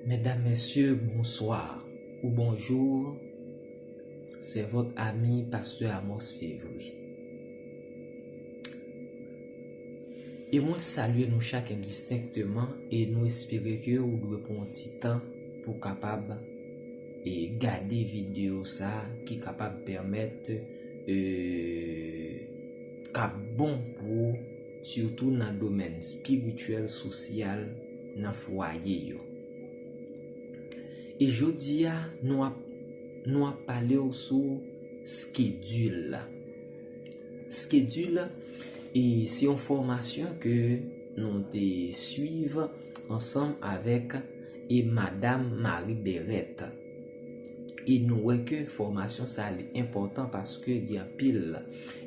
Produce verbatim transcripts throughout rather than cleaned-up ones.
Mesdames, Messieurs, bonsoir ou bonjour. C'est votre ami, Pasteur Amos Février. E mwen salye nou chak endistenkteman e nou espere ke ou dwe pran yon ti tan pou kapab e gade videyo sa a ki kapab pèmèt e k ap bon pou ou, sitou nan domèn espirityèl, sosyal, nan fwaye yo. E jodi a, nou ap, nou ap pale w sou schedule. Schedule, e se yon fòmasyon ke nou te swiv ansanm avèk e Madam Marie Berrette. E nou wè ke fòmasyon sa a li enpòtan paske gen anpil,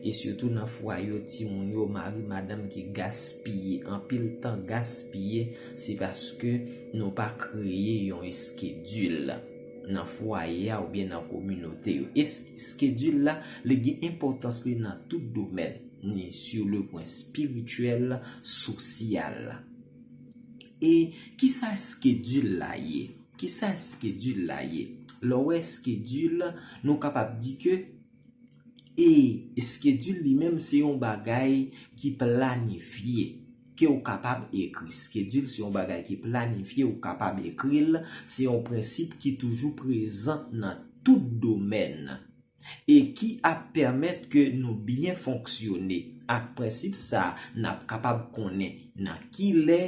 e sitou nan fwaye yo, timoun yo, mari, madanm ki gaspiye, anpil tan gaspiye, se paske nou pa kreye yon eskedil nan fwaye a oubyen nan kominote yo. Es-, eskedil la, li gen enpòtans li nan tout domèn, ni sur le plan spirityèl, sosyal. E kisa eskedil la ye? Kisa eskedil la ye? Lè w wè eskedil, nou kapab di ke e eskedil li menm se yon bagay ki planifye, ke ou kapab ekri. Eskedil se yon bagay ki planifye, ou kapab ekri l, se yon prensip ki toujou prezan nan tout domèn e ki ap pèmèt ke nou byen fonksyone. Ak prensip sa a, n ap kapab konnen nan ki lè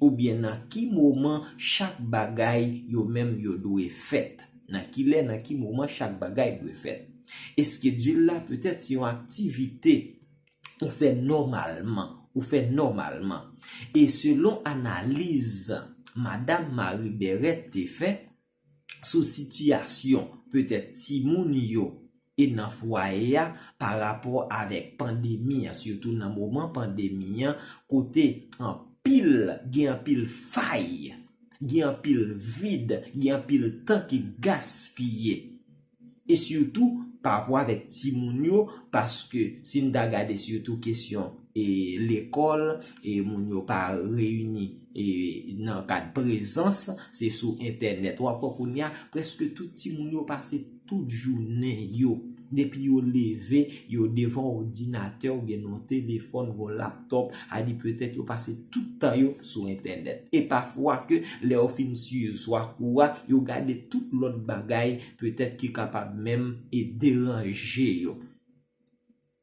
oubyen nan ki moman chak bagay yo menm yo dwe fèt. Nan ki lè, nan ki moman chak bagay dwe fèt. Eskedil la petèt se yon aktivite ou fè nòmalman, ou fè nòmalman. E selon analiz Madam Marie Berrette te fè sou sitiyasyon petèt timoun yo e nan fwaye a pa rapò avèk pandemi an, sitou nan moman pandemi an, kote anpil, gen anpil fay, gen anpil vid, gen anpil tan ki gaspiye. E sitou, pa rapò avèk timoun yo, paske si n ta gade sitou kesyon e lekòl, e moun yo pa reyini e nan kad prezans, se sou entènèt. W ap wè kounye a, prèske tout timoun yo pase tout jounen yo. Depi yo leve, yo devan òdinatè oubyen nan telefòn, yon laptòp, a di petèt yo pase tout tan yo sou entènèt. E pafwa ke lè yo fin swiv swa kou a, yo gade tout lòt bagay, petèt ki kapab menm e deranje yo.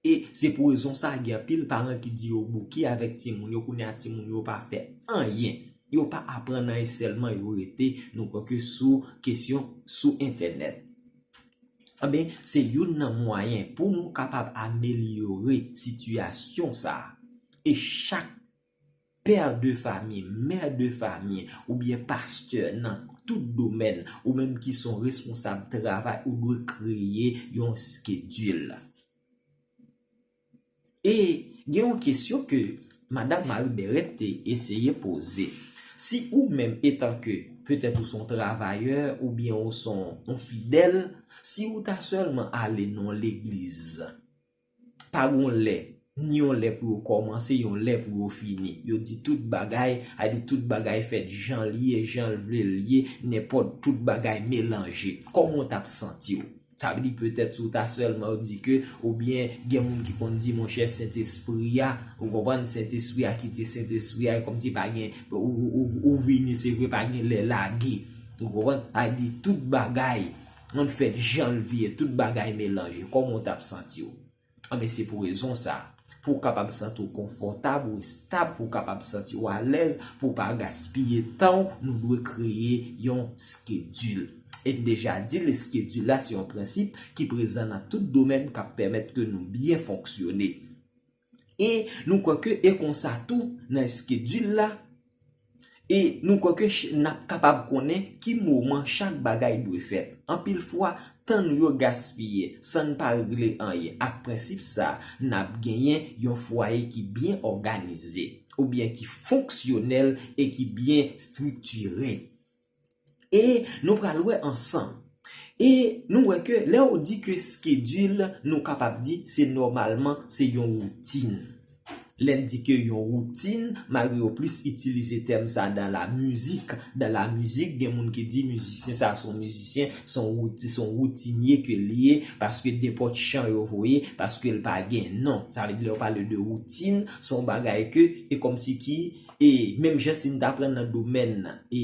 E se pou rezon sa, gen anpil paran ki di yo bouke avèk timoun yo, kounye a timoun yo pa fè anyen. Yo pa aprann anyen, sèlman yo rete, nou kwè ke sou kesyon sou entènèt. Anben, se youn nan mwayen pou nou kapab amelyore sitiyasyon sa a. E chak pè de fami, mè de fami, oubyen pastè nan tout domèn, ou menm ki se yon responsab travay, ou dwe kreye yon eskedil. E gen yon kesyon ke Madam Marie Berrette te eseye poze. Si ou menm, etanke petèt ou se yon travayè oubyen ou se yon, yon fidèl, si ou ta sèlman ale nan yon legliz, pa gen yon lè, ni yon lè pou yo kòmanse, yon lè pou yo fini. Yo di tout bagay, a di tout bagay fèt jan l ye, jan l vle l ye, nenpòt, tout bagay melanje. Kòman w t ap santi w? Sa vle di petèt si w ta sèlman yo di ke, oubyen gen moun ki konn di, monchè, Sentespri a, ou konprann, Sentespri a kite Sentespri a, e kòmsi pa gen, ou, ou, ou, ou vini, se vre, pa gen lè lage. Ou konprann? A di tout bagay, ann fèt jan l vle, tout bagay melanje. Kòman w t ap santi w? Anben, se pou rezon sa, pou w kapab santi w konfòtab, ou estab, pou w kapab santi w alèz, pou w pa gaspiye tan w, nou dwe kreye yon eskedil. E m deja di l, eskedil la se yon prensip ki prezan nan tout domèn k ap pèmèt ke nou byen fonksyone. E nou kwè ke e konsa tou, nan eskedil la, e nou kwè ke ch-, n ap kapab konnen ki moman chak bagay dwe fèt. Anpil fwa, tan nou yo gaspiye san n pa regle anyen. Ak prensip sa, n ap genyen yon fwaye ki byen òganize, oubyen ki fonksyonèl e ki byen estriktire. E nou pral wè ansanm. E nou wè ke lè w di ke eskedil, nou kapab di se nòmalman se yon woutin. Lè n di ke yon woutin, malgre yo plis itilize tèm sa dans la musique, dans la musique, gen moun ki di mizisyen sa se yon mizisyen, se yon wouti-, se yon woutinye ke l ye, paske nenpòt chan yo voye, paske l pa gen non. Sa vle di lè yo pale de woutin, se yon bagay ke, e kòmsi ki, e menm jan si n ta pran nan domèn, e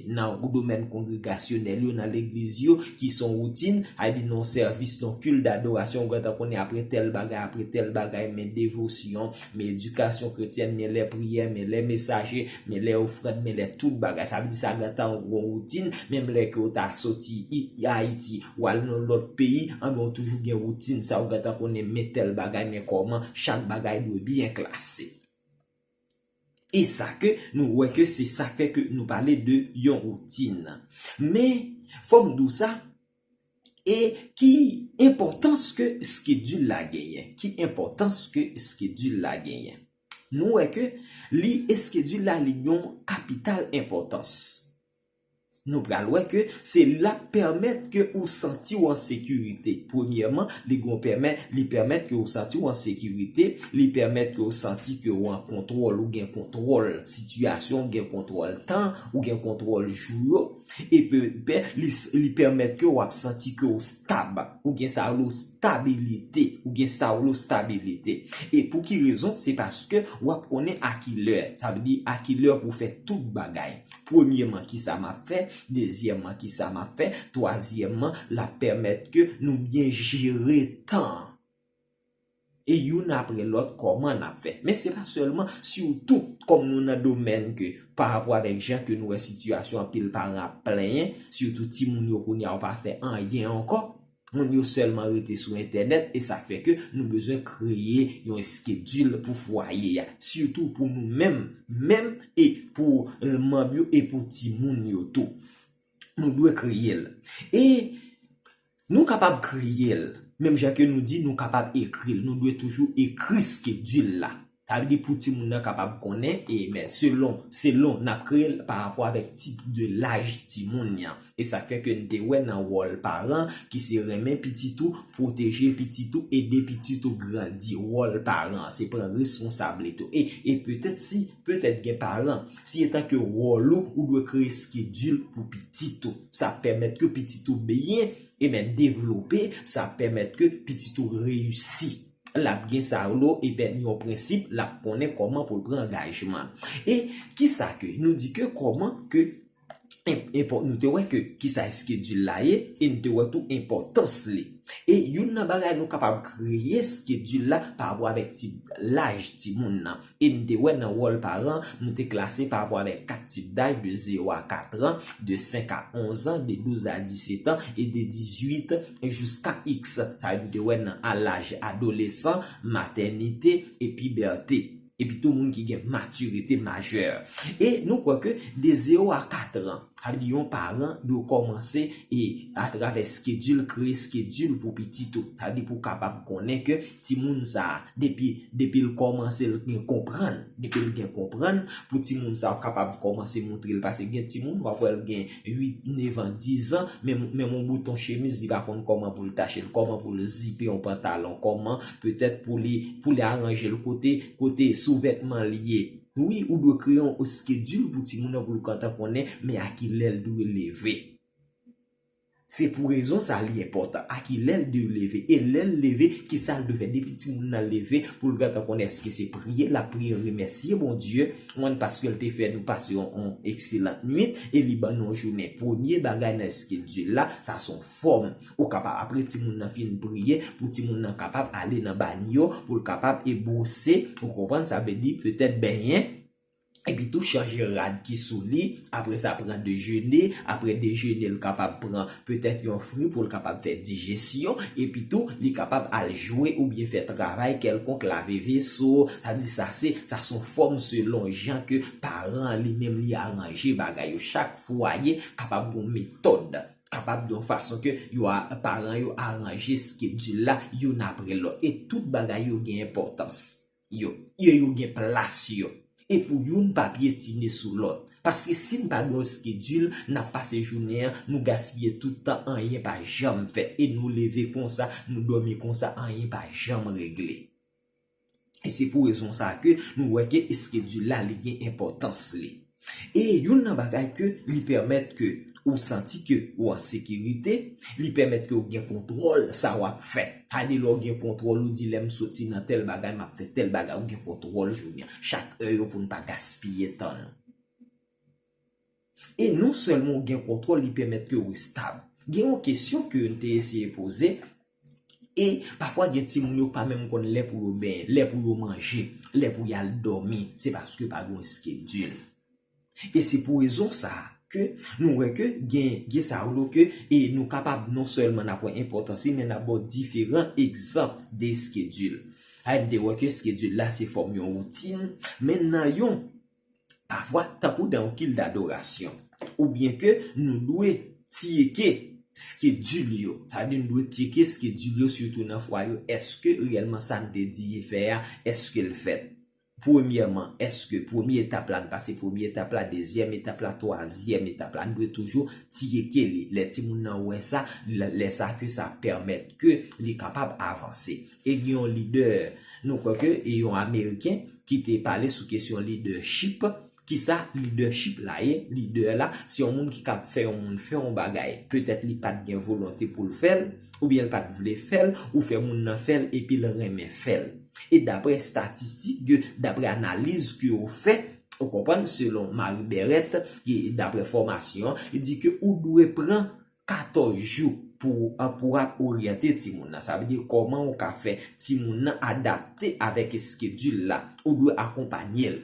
nan domèn kongregasyonèl yo, nan legliz yo, ki se yon woutin, sa vle di nan yon sèvis, nan yon kilt dadorasyon, ou gentan konnen apre tèl bagay, apre tèl bagay, men devosyon, men edikasyon kretyèn, men lè priyè, men lè mesaje, men lè ofrann, men lè tout bagay. Sa vle di sa gentan yon woutin, menm lè ke w ta soti I-, Ayiti, w al nan lòt peyi, anben w toujou gen woutin sa, ou gentan konnen men tèl bagay, men kòman chak bagay dwe byen klase. E sa ke nou wè ke se sa k fè ke nou pale de yon woutin. Men, fò m di w sa, e ki enpòtans ke skedil la genyen? Ki enpòtans ke skedil la genyen? Nou wè ke li, skedil la, li gen yon kapital enpòtans. Nou pral wè ke se l ap pèmèt ke ou santi w an sekirite. Premyèman, li gon pèmèt, li pèmèt ke ou santi w an sekirite, li pèmèt ke ou santi ke ou an kontwòl, ou gen kontwòl sitiyasyon, ou gen kontwòl tan, ou gen kontwòl jou yo. E pe, pe, li, li pèmèt ke w ap santi ke ou stab, ou gen sa yo stabilite, ou gen sa yo stabilite. E pou ki rezon? Se paske w ap konnen a ki lè, sa vle di a ki lè pou fè tout bagay. Premyèman, kisa m ap fè? Dezyèmman, kisa m ap fè? Twazyèmman, l ap pèmèt ke nou byen jere tan an. E youn apre lòt, kòman n ap fè? Men se pa sèlman, sitou, kòm nou nan domèn ke, pa rapò avèk jan ke nou wè sitiyasyon, anpil paran ap plenyen, sitou timoun yo kounye a yo pa fè anyen ankò. Moun yo sèlman rete sou entènèt e sa k fè ke nou bezwen kreye yon eskedil pou fwaye a, sitou pou nou menm, menm e pou manm yo e pou timoun yo tou. Nou dwe kreye l. E nou kapab kreye l, menm jan ke nou di nou kapab ekri l, nou dwe toujou ekri eskedil la. Sa vle di pou timoun nan kapab konnen, e men selon, selon n ap kreye l pa rapò avèk tip de laj timoun nan. E sa k fè ke n te wè nan wòl paran, ki se renmen pitit ou, pwoteje pitit ou, ede pitit ou grandi. Wòl paran, se pran responsablite w. E, e petèt si, petèt gen paran, si etan ke wòl ou, ou dwe kreye eskedil pou pitit ou. Sa pèmèt ke pitit ou byen, e men devlope, sa pèmèt ke pitit ou reyisi. L ap gen sa yo, e ben, yon prensip, l ap konnen kòman pou l pran angajman. E kisa ke nou di ke kòman ke enp-, enpò-, nou te wè ke kisa eskedil la ye, e nou te wè tou enpòtans li. E youn nan bagay nou kapab kreye eskedil la pa rapò avèk tip laj timoun nan. E n te wè nan wòl paran, nou te klase pa rapò avèk kat tip daj, de zewo a kat an, de senk a onz an, de douz a disèt an e de dizuit jiska X. Sa yo te wè nan a laj adolesan, matènite e pibète. Epi tou moun ki gen matirite majè. E nou kwè ke de zewo a kat an, sa vle di yon paran dwe kòmanse e atravè eskedil, kreye eskedil pou pitit ou. Sa vle di pou w kapab konnen ke timoun sa a, depi, depi l kòmanse, l gen konprann. Depi l gen konprann, pou timoun sa a w kapab kòmanse montre l. Paske gen timoun, w ap wè l gen uit, nèf an, diz an, men, men yon bouton chemiz, li pa konn kòman pou l tache l, kòman pou l zipe yon pantalon, kòman petèt pou li, pou li aranje l kote, kote souvètman l ye. Wi, ou dwe kreye yon eskedil pou timoun nan pou l gentan konnen, men a ki lè l dwe leve. Se pou rezon sa li enpòtan. A ki lè l dwe leve? E lè l leve, kisa l dwe fè? Depi timoun nan leve, pou l gentan konnen èske se priye l ap priye, remèsye Bondye, mwen paske l te fè nou pase yon, yon ekselant nwit, e li ban nou yon jounen. Premye bagay nan eskedil la, sa se yon fòm. Ou kapab, apre timoun nan fin priye, pou timoun nan kapab ale nan banyo, pou l kapab e bwose, ou konprann, sa vle di petèt benyen, epi tou chanje rad ki sou li, apre sa pran dejene, apre dejene l kapab pran petèt yon fri pou l kapab fè dijesyon, epi tou li kapab al jwe oubyen fè travay kèlkonk, lave veso, sa vle di sa se, sa se yon fòm selon jan ke paran an li menm li aranje bagay yo. Chak fwaye kapab gen yon metòd, kapab gen yon fason ke yo a, paran yo aranje eskedil la youn apre lòt. E tout bagay yo gen enpòtans yo, e yo gen plas yo. E pou youn pa pyetine sou lòt. Paske si n pa gen yon eskedil, n ap pase jounen an, nou gaspiye tout tan, anyen pa janm fèt. E nou leve konsa, nou dòmi konsa, anyen pa janm regle. E se pou rezon sa ke nou wè ke eskedil la, li gen enpòtans li. E youn nan bagay ke li pèmèt ke ou santi ke ou an sekirite, li pèmèt ke ou gen kontwòl sa w ap fè. Sa vle di lè w gen kontwòl, ou di lè m soti nan tèl bagay, m ap fè tèl bagay, ou gen kontwòl jounen an. Chak è yo pou n pa gaspiye tan nou. E non sèlman ou gen kontwòl, li pèmèt ke ou estab. Gen yon kesyon ke n te eseye poze, e pafwa gen timoun yo pa menm konn lè pou yo benyen, lè pou yo manje, lè pou y al dòmi. Se paske pa gen yon eskedil. E se pou rezon sa a ke nou wè ke gen, gen sa yo ke, e nou kapab non sèlman n ap wè enpòtans li, men n ap ba w diferan egzanp de eskedil. A, n te wè ke eskedil la se fòm yon woutin, men nan yon, pafwa, tankou dan yon kil dadorasyon, oubyen ke nou dwe tyeke eskedil yo. Sa vle di nou dwe tyeke eskedil yo, sitou nan fwa yo. Èske reyèlman sa n te di fè a, èske l fèt? Premyèman, èske premye etap la, n pase premye etap la, dezyèm etap la, twazyèm etap la, n dwe toujou tyeke li. Lè timoun nan wè sa, lè, lè sa ke sa pèmèt ke li kapab avanse. E gen yon lidè, nou kwè ke e yon Ameriken ki te pale sou kesyon lidèchip. Kisa lidèchip la ye? Lidè la, se yon moun ki kab fè yon moun fè yon bagay. Petèt li pa t gen volonte pou l fè l, oubyen l pa t vle fè l, ou fè moun nan fè l epi l renmen fè l. E daprè estatistik, daprè analiz ke yo fè, ou konprann, selon Marie Berrette, ki daprè fòmasyon an, li di ke ou dwe pran katòz jou pou, pou w ap oryante timoun nan. Sa vle di kòman ou ka fè timoun nan adapte avèk eskedil la. Ou dwe akonpanye l.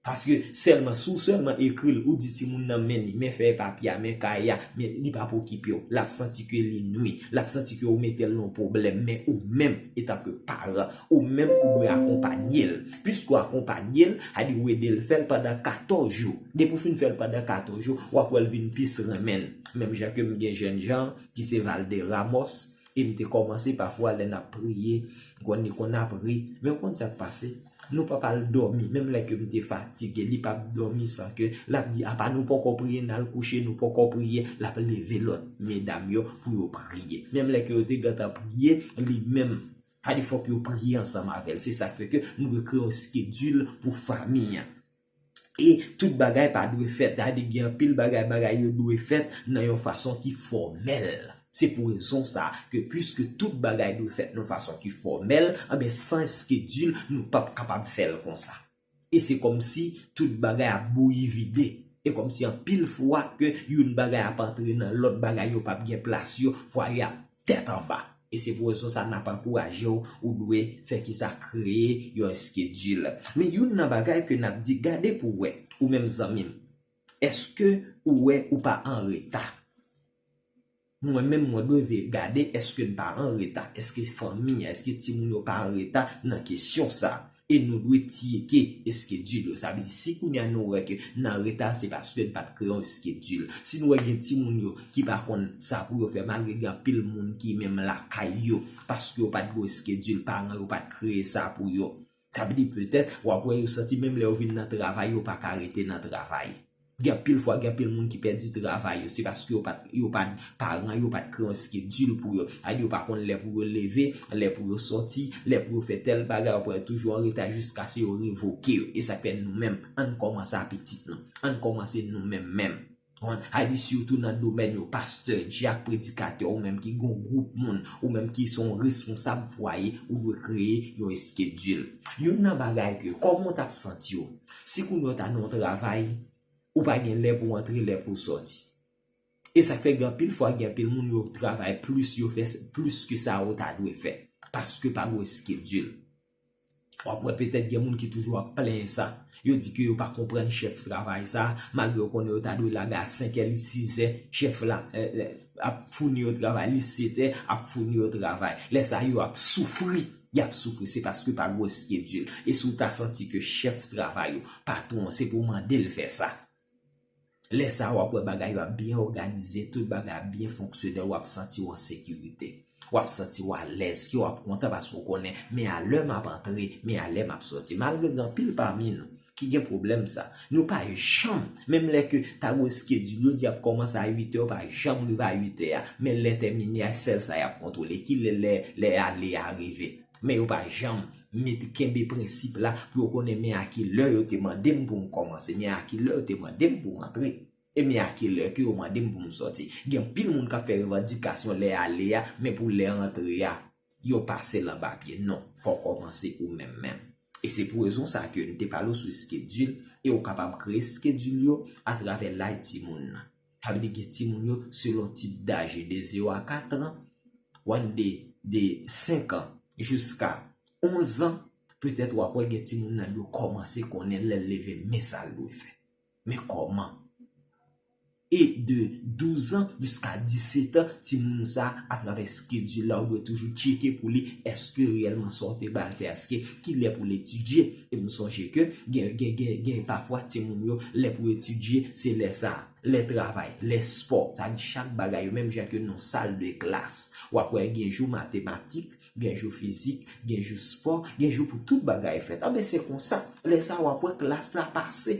Paske sèlman, si w sèlman ekri l, ou di timoun nan men li, men fèy papye a, men kaye a, men li p ap okipe w. L ap santi ke li nwi. L ap santi ke ou mete l nan yon pwoblèm, men ou menm, etanke paran, ou menm ou dwe akonpanye l. Piske w akonpanye l, sa vle di ou ede l fè l pandan katòz jou. Depi w fin fè l pandan katòz jou, w ap wè l vin plis renmen l. Menm jan ke m gen jènjan ki se Valde Ramos, e m te kòmanse pafwa lè n ap priye, konn li konn ap ri. Men w konn sa k pase? Nou p ap al dòmi. Menm lè ke m te fatige, li p ap dòmi san ke l ap di, "Apa nou poko priye, n al kouche, nou poko priye." L ap leve lòt medam yo pou yo priye. Menm lè ke yo te gentan priye, li menm, sa vle di fòk yo priye ansanm avè l. Se sa k fè ke nou dwe kreye yon eskedil pou fanmi an. E tout bagay pa dwe fèt. Sa vle di gen anpil bagay, bagay yo dwe fèt nan yon fason ki fòmèl. Se pou rezon sa a ke piske tout bagay dwe fèt nan yon fason ki fòmèl, anben san eskedil, nou p ap kapab fè l konsa. E se kòmsi tout bagay ap bouyi vide. E kòmsi anpil fwa ke youn bagay ap antre nan lòt bagay, yo p ap gen plas yo, fwaye ap tèt anba. E se pou rezon sa n ap ankouraje w, ou dwe fè kisa, kreye yon eskedil. Men youn nan bagay ke n ap di, gade pou w wè, ou menm zanmi m, èske ou wè ou pa an reta? Mwen menm, mwen dwe veye gade èske n pa an reta, èske fanmi an, èske timoun yo pa an reta nan kesyon sa. E nou dwe tyeke eskedil yo. Sa vle di, si kounye a nou wè ke n an reta, se paske n pa t kreye yon eskedil. Si nou wè gen timoun yo ki pa konn sa pou yo fè, malgre gen anpil moun ki menm lakay yo, paske yo pa t gen eskedil, paran yo pa t kreye sa pou yo. Sa vle di, petèt, w ap wè yo santi menm lè yo vin nan travay, yo pa ka rete nan travay. Gen anpil fwa, gen anpil moun ki pèdi travay yo. Se paske yo pa t, yo pa t, paran yo pa t kreye yon eskedil pou yo. Sa vle di yo pa konn lè pou yo leve, lè pou yo sòti, lè pou yo fè tèl bagay, yo pral toujou an reta jiskaske yo revoke yo. E sa fè nou menm, ann kòmanse a pitit nou. Ann kòmanse nou menm menm. Sa vle di sitou nan domèn yo, pastè, dyak, predikatè, ou menm ki gen yon gwoup moun, ou menm ki se yon responsab fwaye, ou dwe kreye yon eskedil. Youn nan bagay ke, kòman w t ap santi w? Si kounye a w ta nan yon travay, ou pa gen lè pou w antre, lè pou w sòti. E sa k fè gen anpil fwa, gen anpil moun yo travay plis, yo fè s-, plis ke sa yo ta dwe fè. Paske pa gen eskedil. W ap wè petèt gen moun ki toujou ap plenyen sa. Yo di ke yo pa konprann chèf travay sa, malgre yo konnen yo ta dwe lage a senk è, li sizè, chèf la, eh, eh, ap founi yo travay, li setè, ap founi yo travay. Lè sa yo ap soufri, y ap soufri, se paske pa gen eskedil. E si w ta santi ke chèf travay ou, patwon an, se pou w mande l fè sa. Lè sa a, w ap wè bagay yo ap byen òganize, tout bagay ap byen fonksyonèl, w ap santi w an sekirite. W ap santi w alèz, ke w ap kontan paske w konnen, men a lè m ap antre, men a lè m ap sòti. Malgre gen anpil pami nou ki gen pwoblèm sa, nou pa janm, menm lè ke ta gen eskedil, yo di y ap kòmanse a uit è, yo pa janm rive a uit è a, men lè tèmine a, sèl sa y ap kontwole, ki lè, lè, lè ale a rive. Men yo pa janm Mete, kenbe prensip la pou yo konnen men a ki lè yo te mande m pou m kòmanse, men a ki lè yo te mande m pou m antre, e men a ki lè ke yo mande m pou m sòti. Gen anpil moun k ap fè revandikasyon lè ale a, men pou lè antre a, yo pase l anba pye. Non, fò w kòmanse ou menm menm. E se pou rezon sa ke n te pale w sou skedil, e w kapab kreye skedil yo atravè laj timoun nan. Sa vle di gen timoun yo selon tip daj yo, de zewo a kat an, w ap de, de senk an jiska onz an, petèt w ap wè gen timoun nan yo kòmanse konnen lè l leve men sa l dwe fè. Men kòman? E de douz an jiska disèt an, timoun sa, atravè skedil la, ou dwe toujou tcheke pou li, èske reyèlman sa w te ba l fè, èske ki lè pou l etidye? E m sonje ke gen, gen, gen, gen pafwa timoun yo, lè pou etidye, se lè sa, lè travay, lè spò, sa di chak bagay yo, menm jan ke nan sal de klas. W ap wè gen jou matematik, gen jou fizik, gen jou spò, gen jou pou tout bagay fèt. Anben, se konsa, lè sa, w ap wè klas la pase.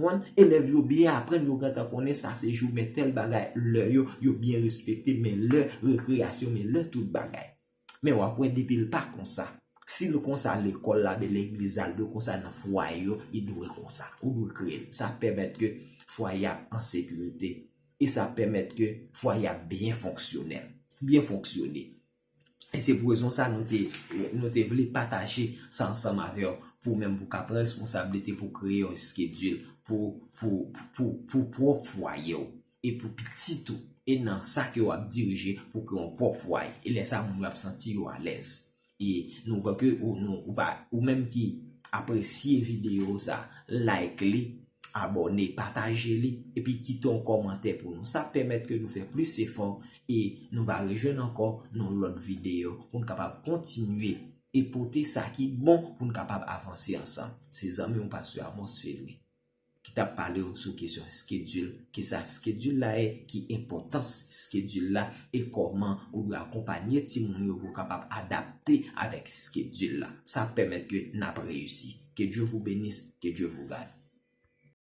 Konprann? Elèv yo byen aprann, yo gentan konnen sa se jou, men tèl bagay, lè yo, yo byen respekte, men lè rekreyasyon, men lè tout bagay. Men w ap wè depi l pa konsa. Si l konsa lekòl la, ben legliz la, l dwe konsa nan fwaye yo, li dwe konsa. Ou dwe kreye l. Sa pèmèt ke fwaye a an sekirite. E sa pèmèt ke fwaye a byen fonksyonèl, byen fonksyone. E se pou rezon sa nou te, nou te vle pataje sa ansanm avè w, pou menm pou ka pran responsablite pou kreye yon skedil pou, pou, pou, pou pwòp fwaye w e pou pitit ou, e nan sa ke w ap dirije pou kreye yon pwòp fwaye. E lè sa, moun yo ap santi yo alèz. E nou kwè ke ou, nou, ou va, ou menm ki apresye videyo sa, like li, abòne, pataje li, epi kite yon kòmantè pou nou. Sa pèmèt ke nou fè plis efò e nou va rejwenn ankò nan yon lòt videyo pou n kapab kontinye e pote sa ki bon pou n kapab avanse ansanm. Se zanmi w, pastè Amos Fevry, ki t ap pale w sou kesyon skedil, kisa skedil la ye, ki enpòtans skedil la, e kòman ou dwe akonpanye timoun yo pou yo kapab adapte avèk skedil la. Sa pèmèt ke n ap reyisi. Que Dieu vous bénisse, que Dieu vous garde.